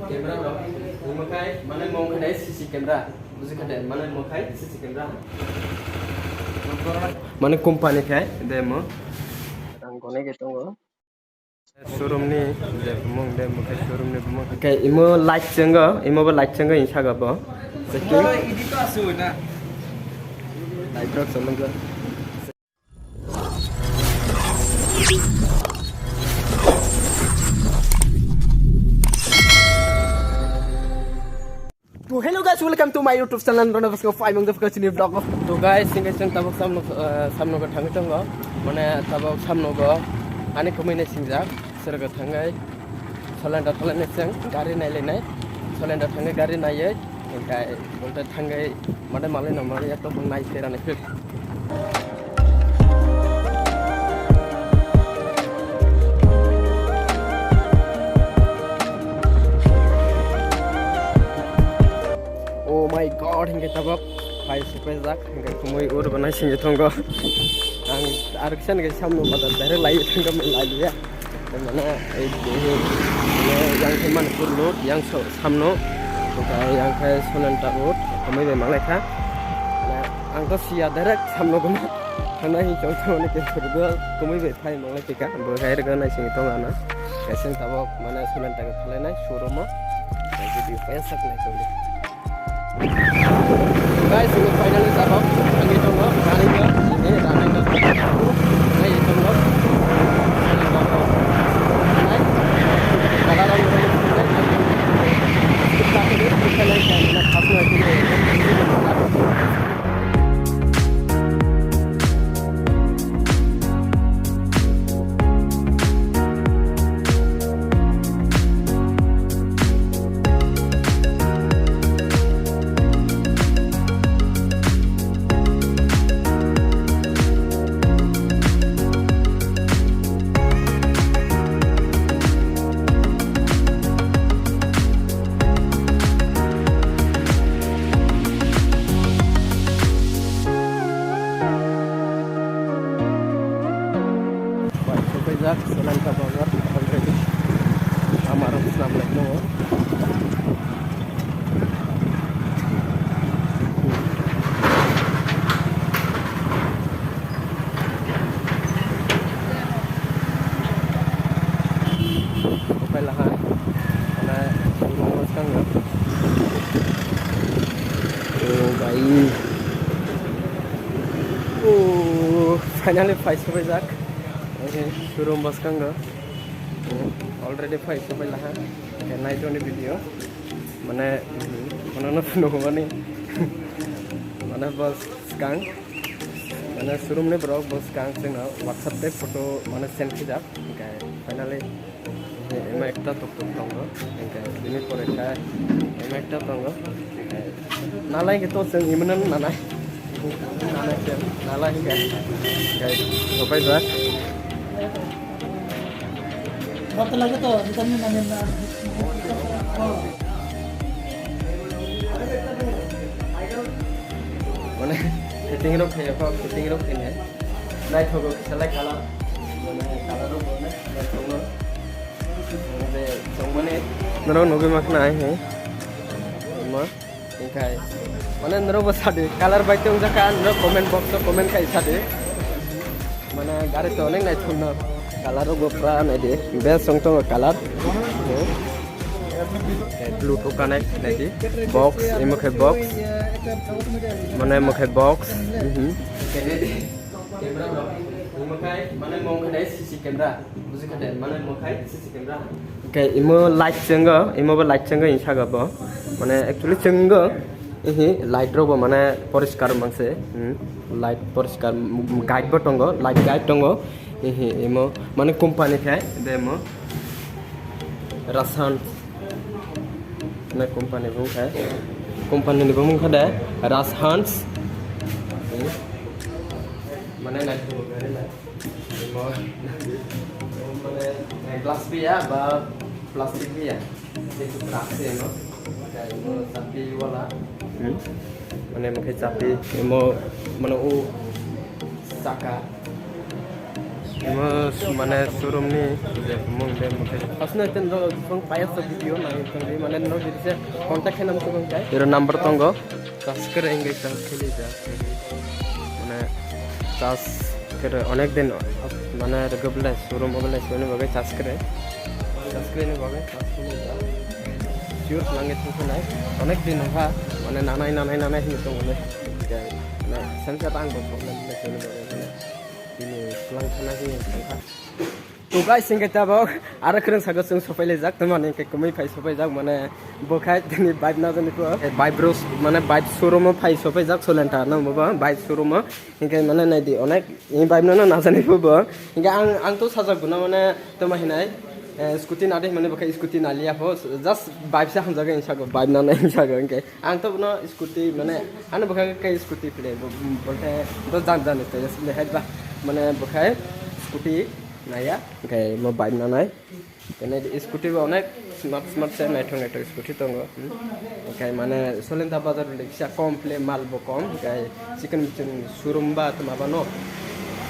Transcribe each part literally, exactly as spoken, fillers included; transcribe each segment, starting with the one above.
Camera rok, imo khai, mane mo khai C C camera, buji khade, mane mo khai C C camera. Mane company khai, de mo. Ang gone ge tongo. Showroom ni je bumung de, mo khai showroom ni bumung. Khai imo light chengo, imo bo light chengo, insa ga bo. Checking. Oro edit to ase na. Light rok cholong ga. To hello guys, welcome to my YouTube channel. Rona bosong phai mung dapka chini vlog. To guys, singa sing tabok samno, eh, samno go thangwi tongo. Mane tabok samno go ani khumui nai singjak. Sero go thangai. Solenda tholai nai seng gari nai le nai. Solenda thangai gari nai ye. Engkai bolta thangai mane malai no malai ya to nai sera nai. Oh my god, hingke tabok phai supai jak, hingke kumui ur banai singye tongo. Ang ar kisa ni samno bazar direct lai thangka lai ya. Mana yang khe Manipur road, yang so- samno, yang khe Solenta road, kumui bai malai kha. Ang to siya direct samno guma. Hana hi chong chong ni ke kumui bai phai malai. Tika, bo hai rega nai sing tong ana. Kaising tabok mana Solenta ke thalai nai showroom o. Video kaya sak nai tong. Guys, ini finally tabok. Ani tong, ani tong, ini rani tong. Nai tong. Nai. Kala rong rong. Kita ke kita nai kaina khas nai. Bai, sopaijak, Solenta bazar, already. Ama rok swnam lai tongo. Sopai laha, mana, bwskango. Oh, bai. Oh, finally phai sopaijak. Oke, showroom bwskango. Oh, already phai sopai laha. Oke, nai tongni video. Mane, mane no phunukmani. Mane bwskang. Mane showroom ni borok bwskang chwngno WhatsApp tei photo mane send khaijak. Oke, finally. Ema ekta tok tok tongo, hingke bini pore khe ema ekta tongo, hingke nalai khe to chwng imano nanai, nanai khe nalai hingke, hingke sopai ba. Bato lagi to, kita ni nangin na. Mane fitting rok khe, fitting rok khe nai. Naithogo kisa lai color. Mane color rok bo naithokno. Mane chongmani. Norok nugui ma khna ai hai. Ma. Engkai. Mane norok bo sadi. Color bai tong jakha norok comment box o comment khai sadi. Mane gari to onek naithokno. Color rok bo pura naidi. Best song tongo color. Bluetooth connect naidi. Box, imo khe box. Mane imo khe box. Mhm. Camera rok, imo khai, mane mong khai C C camera, buji khade, mane mong khai C C camera. Khai imo light chengo, imo bo light chengo, insa ga bo. Mane actually chengo, ihi light rok bo mane poriskar mangse, hmm, light poriskar, m-, m-, guide bo tongo, light guide tongo, ihi imo mane company khai, de imo Rasan. Na company bung kha. Company ni bung kha de Raj Hans. Mane na gari na. Mo-, mane glass bi ya ba plastic bi ya. Itu plastic no. Mo tapi wala. Hmm. Mane mo khe chapi mo mane o saka. Imo mane showroom ni je mung de mung de. Asna ten ro phone payas to video na tong mane no jodi se contact khe nam to kai. Iro number tongo. Subscribe engage chang kheli ja. Mane tas kere onek din mane rwgwbwle showroom ogle showroom bagwi tas kere. Tas kere ni bagwi tas kere ja. Sure langwi thangkhe nai. Onek din ha mane nanai nanai nanai hinwi tongmani. Mane sense ta ang bo problem le showroom bagwi mane. Bini lang thangna hinwi thangkha. To guys, hingke tabok aro kwrwng sago chwng sopai laijak, tamani hingke kwmwi phai sopai jak, mane bo khai tini bike na jani ko. Eh, bike bro, mane bike showroom o phai sopai jak, Solenta no bo bike showroom o. Hingke mane nai di onek, ni bike no na jani bo bo. Hingke ang, ang to sajak guna mane toma hinai, eh, scooty na de mane bo khai scooty na liya ho, just bike sa hamjak ang sago, bike na na sago hingke. Ang to bono scooty mane ano bo khai kai scooty phle bo, bo khai to jan jan te le hai ba mane bo khai scooty naya. Hingke mo bike nanai. Kene scooty bo onek smart smart se naithok naithok scooty tongo. Hmm. Hingke mane Solenta bazar le kisa kom phle mal bo kom. Hingke chicken chicken showroom ba tma ba no.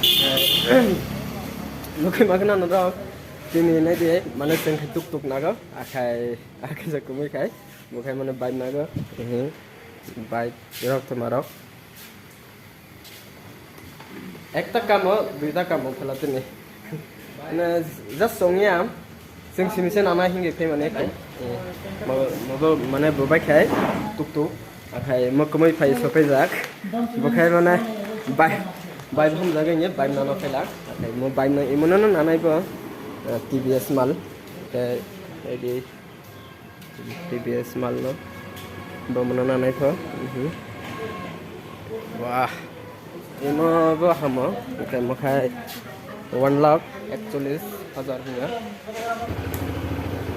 Hingke nukui magna no rok tini nai di mane chwng khe tuk tuk nago. Akhai akhai sa kumui khai. Bo khai mane bike nago. Mhm. Bike rok tma rok. Ekta kamo, duita kamo khala tini. Mane just songya. Sing sini se nana hingi phai mane. Mo, mo, mane bo bai khai tuk tuk. Akhai mo kumui phai sopai jak. Bo khai mane bike, bike hom jaga nge bike nana phai lak. Akhai mo bike no imono no nanai bo. Eh, T V S mal. Te, edi. T V S mal no. Bo mano nanai pho. Mhm. Wah. Imo bo hamo. Hingke mokhai one lakh ekchollis hajar hiya.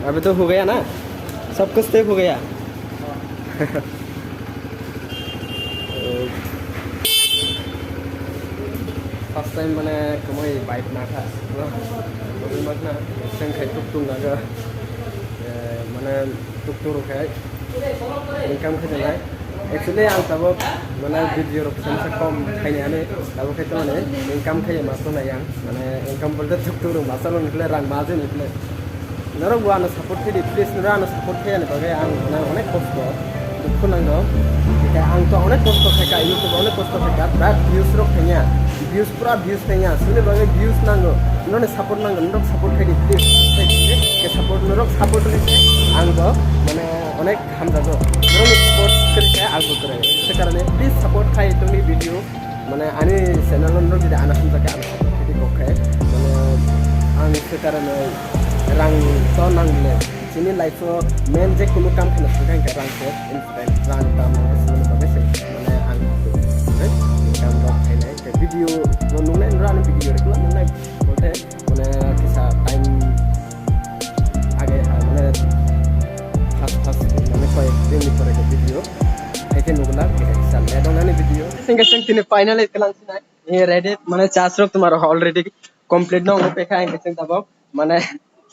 Abhi to ho gaya na? Sab kuch to ho gaya. First time mane kwmwi bike nakha. Kwmwi makna seng khai tuk tuk naga. Eh, mane tuk tuk rok khai income khai nai. Actually ang tabuk mane video rok kisa kom khai ni ani tabuk khai to mane income khai ma to nai ang mane income bolte tuk tuk rok ma salo ni rang ma je ni. Norok bo ano support khe di, please, norok ano support khe ani bagwi ang, ang onek kosto, dukhu nangno. Hingke ang to onek kosto khaika, YouTube onek kosto khaika, but views rok thangya, views pura views thangya, sini bagwi views nango, norokni support nango, norok support khe di, please, khe support, norok support ri se ang bo, mane, onek hamjago, norokni support khe ang bo kwrwi, se karone, please, support khai tongni video. Mane ani channel no jodi ano hamjak khe ano support khe di kok khe mane ang se karone rang to nang le chini life o main je kunu kam kheno thang khe rang se in fact rang tam nang se mane bagwi se mane ang income rok khainai te video no nungnai nura ani video rok nungnai bolte mane kisa time age ha mane fast fast mane koi din ni pore video hai khe nugula kisa le dong ani video. Sing sing tini finally kalang sinai. Eh, ready, mane charge rok tomar already complete no ongwi paikha, hingke chwng tabok, mane,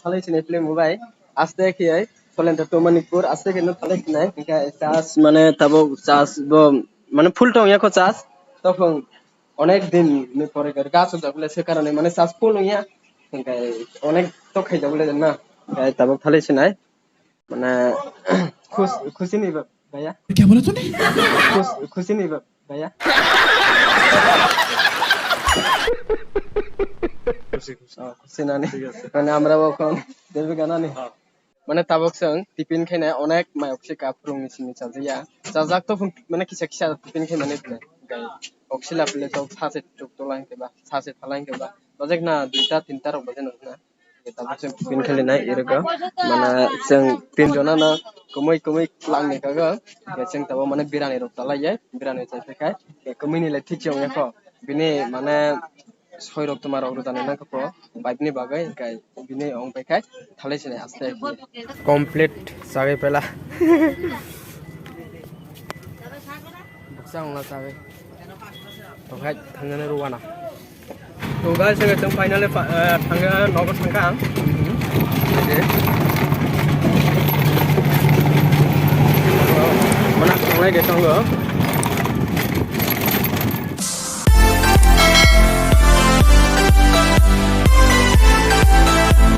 salai sinai film bo bai, aste khe ai, Solenta to Manikpur, aste khe no salai sinai, hingke charge, mane, tabok charge bo, mane, full tong yakho charge, tokong onek din ni pore gari gas ujak bole se karone, mane, charge full wngya, hingke onek tok khai jak bole na, hingke tabok salai sinai, mane, khus-, khusi ni ba, baya. Kya bola tune? Khus-, khusi ni ba, Bhaiya. Khushi, khushi. Oh, khushi nani. Thik ase. Mane amra bo kon, Devi gana ni. Oh. Mane tabok song, tiffin khaina onek mayok se ka phurung ni simi chajiya. Chajak to phung, mane kisa kisa tiffin khai mane phle. Gai, oksila phle to sa se tuk to lang ke ba, sa se thalang ke ba. Bajek na duita tinta rok baje nang na. Tabuk chwng tiffin khalinai irwgo. Mane chwng tin jona no kwmwi kwmwi twlang ni kago. Chwng tabuk mane birani rok talai ya, birani chai phai khai. Kwmwi ni le thik se ongya kho. Bini mane soi rok twma rok rwjani nang kho. Bike ni bagwi hwnkhe bini ong pai khai thalai sinai aste. Complete chagwi pela. Buksa ongla chagwi. Tongkhai thangnani rwana. To guys, hingke chwng finally pa-, eh, thangya nogo thangkha ang. Mana tongnai ke tongo.